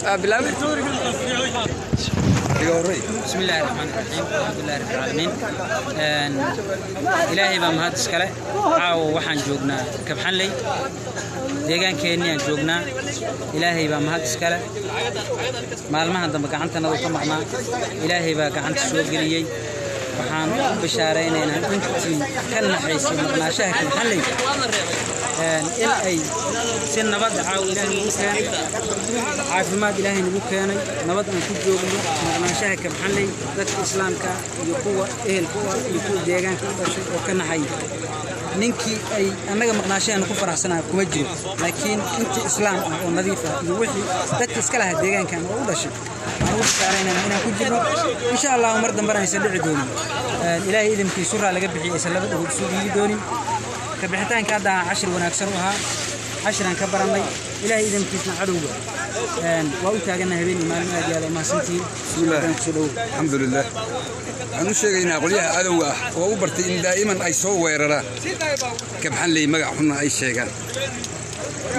Bilaab. Bismi illaahi raxmaan raxiim, alxamdulilahi rabbi alcaalamiin. Ilaahay baa mahad iskale. Caawa waxaan joognaa Kabxanley, deegaankeennii aan joognaa. Ilaahay baa mahad iskale. Maalmahan dambe gacantanadu ka maqnaa, Ilaahay baa gacanta soo geliyey. Waxaan u bishaaraynaynaa intii ka naxaysay maqnaashaha Kabxanley in ay si nabad caawa Ilaahay nagu keenay, caafimaad Ilaahay nagu keenay, nabad aan ku joogno. Maqnaanshaha Kabxanley dadka islaamka iyo kuwa ehelka u ah iyo kuwa deegaanka u dhashay oo ka naxay, ninkii ay annaga maqnaashaheena ku faraxsanaa kuma jiro, laakiin intii islaam ah oo nadiif ah iyo wixii dadka iska lahaa deegaankan oo u dhashay, waxaan ugu bishaaraynayna inaan ku jirno insha Allahu mar dambena aysan dhici doonin. Ilaahay idinkiis suraa laga bixiyay aysan laba dhagood isu dhiigi doonin. Ka bixitaanka hadda aan cashir wanaagsan u ahaa, cashiraan ka barannay. Ilaahay idinkiisna cadowga waa u taaganna habeen iyo maalin. Aad iyo aad umahadsantihiin. Bismillaah, kusoo dhowow. Alxamdulilah, waxaan u sheegaynaa qolyaha cadowga ah oo u bartay in daa'iman ay soo weeraraan Kabxanley, magac xunna ay sheegaan,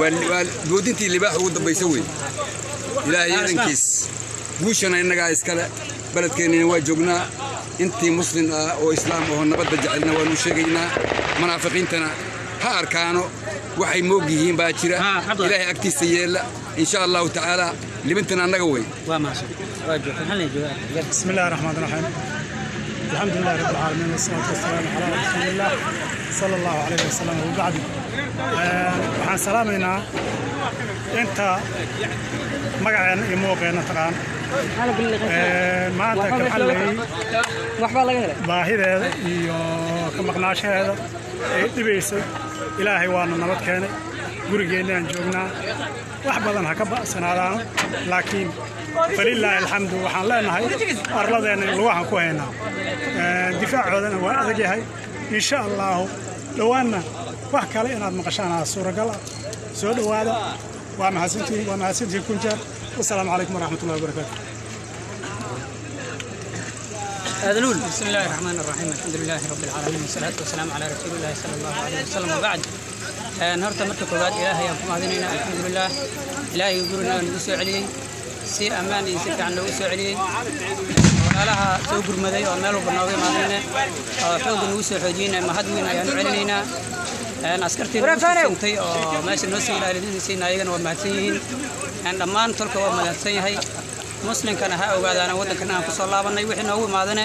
waa boodintii libaax ugu dambaysa wey. Ilaahay idankiis guushana innagaa iskale, beledkeennina waa joognaa. Intii muslim ah oo islaam aho nabadda jecelna waanu sheegaynaa, munaafiqiintana ha arkaano waxay moog yihiin baa jira Ilaahay agtiisa yeella insha Allahu tacaala. Libintana annaga wey. Waa mahadsan, waa joog Kabxanley jooga. بسم الله الرحمن الرحيم، الحمد لله رب العالمين، والصلاة والسلام على رسول الله صلى الله عليه وسلم، وبعد. Waxaan salaamaynaa inta magaceenna iyo muuqeenna taqaan. Maanta Kabxanley waxbaa laga helay baahideeda iyo ka maqnaashaheeda ay dhibaysay, Ilaahay waana nabad keenay, gurigeennaan joognaa. Wax badan ha ka ba'sanaadaano, laakiin falilaahi alxamdu, waxaan leenahay arladeenna lugahan ku haynaa, difaacoodana waa adag yahay. Insha Allaahu dhowaanna wax kale inaad maqashaan aa suuragal ah. Soo dhowaada, waa mahadsantihiin, waa mahadsantihiin kun jeer. Wasalaamu calaykum waraxmatullahi wabarakaatu. Aadaluul. بسم الله الرحمن الرحيم، الحمد لله رب العالمين، والصلاة والسلام على رسول الله صلى الله عليه وسلم، وبعد. Horta marka koowaad Ilaahay aan ku mahadinaynaa, alxamdulilah. Ilaahay gurina nagu soo celiyey si ammaan iyo si fiican noogu soo celiyey. Walaalaha soo gurmaday oo meel walba nooga imaadayna oo xoogga nagu soo xoojiyeyna, mahad weyn ayaan u celinaynaa. Askartii nagu soo sintay oo meesha noo soo ilaalinaysayna, ayagana waa mahadsan yihiin. Dhammaan tolka waa mahadsan yahay, muslimkana ha ogaadaana waddankan aan ku soo laabannay wixii noogu imaadane.